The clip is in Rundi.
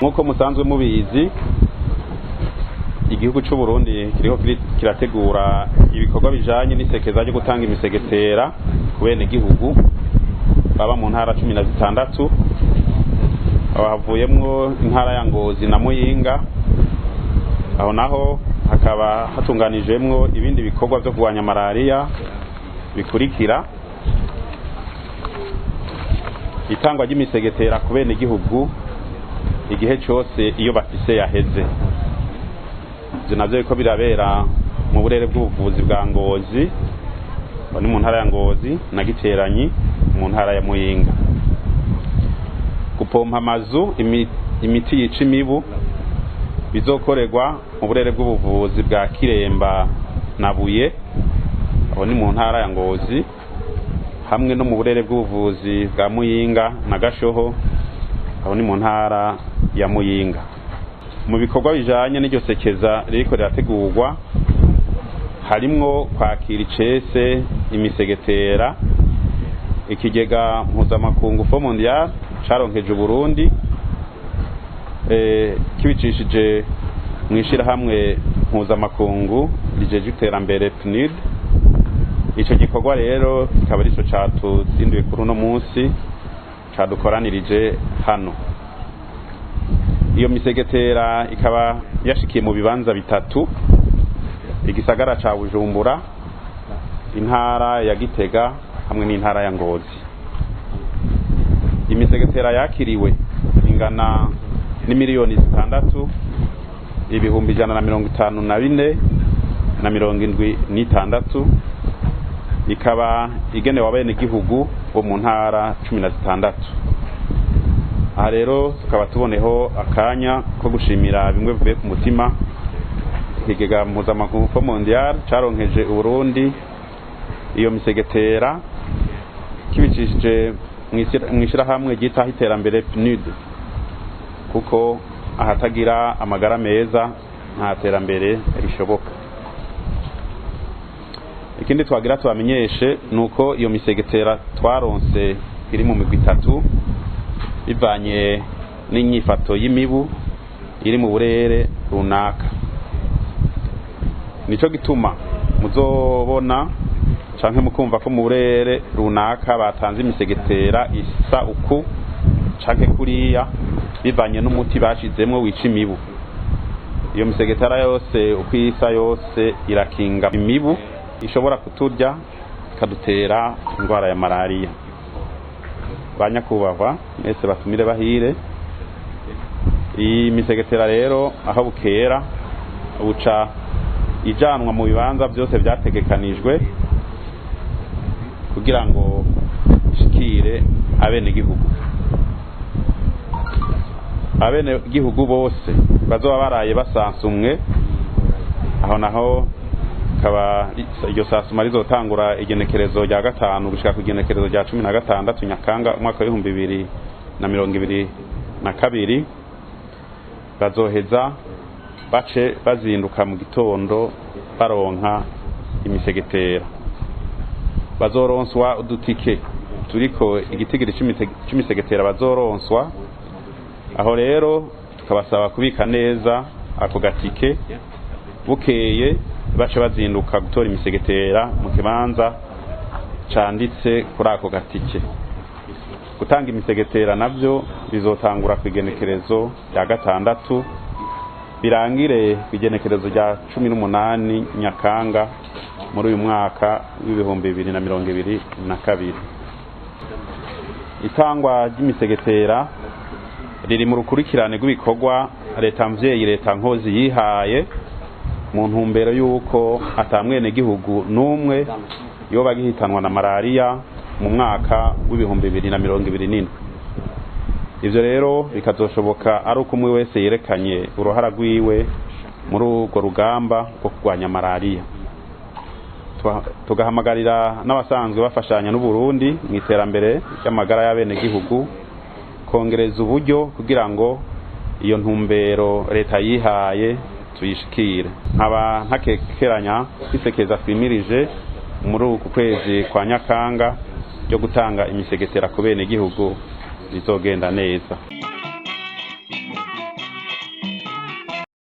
Nk'uko musanzwe mubizi, igihugu c'u Burundi kiriko kirategura ibikorwa bijanye n'isekeza ryo gutanga imisegetera ku benegihugu baba mu ntara 16, aho havuyemwo intara ya Ngozi na Muyinga. Aho naho hakaba hatunganijwemwo ibindi bikorwa vyo kurwanya malariya bikurikira: itangwa ry'imisegetera ku benegihugu igihe cose iyo bafise yaheze. Ivyo navyo biriko birabera mu burere bw'ubuvuzi bwa Ngozi, aho ni mu ntara ya Ngozi, na Giteranyi mu ntara ya Muyinga. Gupompa amazu imiti yica imibu bizokorerwa mu burere bw'ubuvuzi bwa Kiremba na Buye, aho ni mu ntara ya Ngozi, hamwe no mu burere bw'ubuvuzi bwa Muyinga na Gashoho, aho ni mu ntara ya Muyinga. Mu bikorwa bijanye n'iryo sekeza ririko rirategurwa harimwo kwakira icese imisegetera ikigega mpuzamakungu Fonds Mondial caronkeje Uburundi, kibicishije mu ishirahamwe mpuzamakungu rijeje iterambere PNUD. Ico gikorwa rero kikaba arico catuzinduye kuri uno munsi, cadukoranirije hano. Iyo misegetera ikaba yashikiye mu bibanza bitatu: igisagara ca Bujumbura, intara ya Gitega hamwe n'intara ya Ngozi. Imisegetera yakiriwe ingana n'imiliyoni 6 154 na 76, ikaba igenewe abenegihugu bo mu ntara 16. Aha rero tukaba tuboneho akanya ko gushimira bimwe bivuye ku mutima ikigega mpuzamakungu Fonds Mondial caronkeje Uburundi iyo misegetera kibicishije mw'ishirahamwe ryitaho iterambere PNUD, kuko ahatagira amagara meza nta terambere rishoboka. Ikindi twagira tubamenyeshe nuko iyo misegetera twaronse iri mu migwi itatu bivanye n'inyifato y'imibu iri mu burere runaka. Nico gituma muzobona canke mukumva ko mu burere runaka batanze imisegetera isa uku canke kuriya, bivanye n'umuti bashizemwo wica imibu. Iyo misegetera yose uko isa yose irakinga imibu ishobora kuturya ikadutera indwara ya malariya. Banyakubahwa mwese batumire bahire, iyi misegetera rero aho bukera buca ijanwa mu bibanza byose byategekanijwe kugira ngo ishikire abenegihugu. Abenegihugu bose bazoba baraye basansumwe, aho naho kaba iryo sasuma rizotangura igenekerezo rya 5 gushika ku igenekerezo rya 16 Nyakanga umwaka w'ibihumbi bibiri na mirongo ibiri na kabiri, bazoheza bace bazinduka mu gitondo baronka imisegetera. Bazoronswa udutike turiko igitigiri c'imisegetera bazoronswa. Aho rero tukabasaba kubika neza ako gatike, bukeye bace bazinduka gutora imisegetera mu kibanza canditse kuri ako gatike. Gutanga imisegetera navyo bizotangura ku igenekerezo rya 6 birangire ku igenekerezo rya 18 Nyakanga muri uyu mwaka w'ibihumbi bibiri na mirongo ibiri na kabiri. Itangwa ry'imisegetera riri mu rukurikirane rw'ibikorwa leta mvyeyi leta nkozi yihaye mu ntumbero y'uko atamwenegihugu n'umwe yoba agihitanwa na malariya mu mwaka w'ibihumbi bibiri na mirongo ibiri n'indwi. Ivyo rero bikazoshoboka ari uko umwe wese yerekanye uruhara rwiwe muri urwo rugamba rwo kurwanya malariya. Tugahamagarira n'abasanzwe bafashanya n'Uburundi mu iterambere ry'amagara y'abenegihugu kongereza uburyo kugira ngo iyo ntumbero leta yihaye tuyishikire. Nkaba ntakekeranya kwisekeza twimirije muri uku kwezi kwa Nyakanga ryo gutanga imisegetera ku benegihugu bizogenda neza.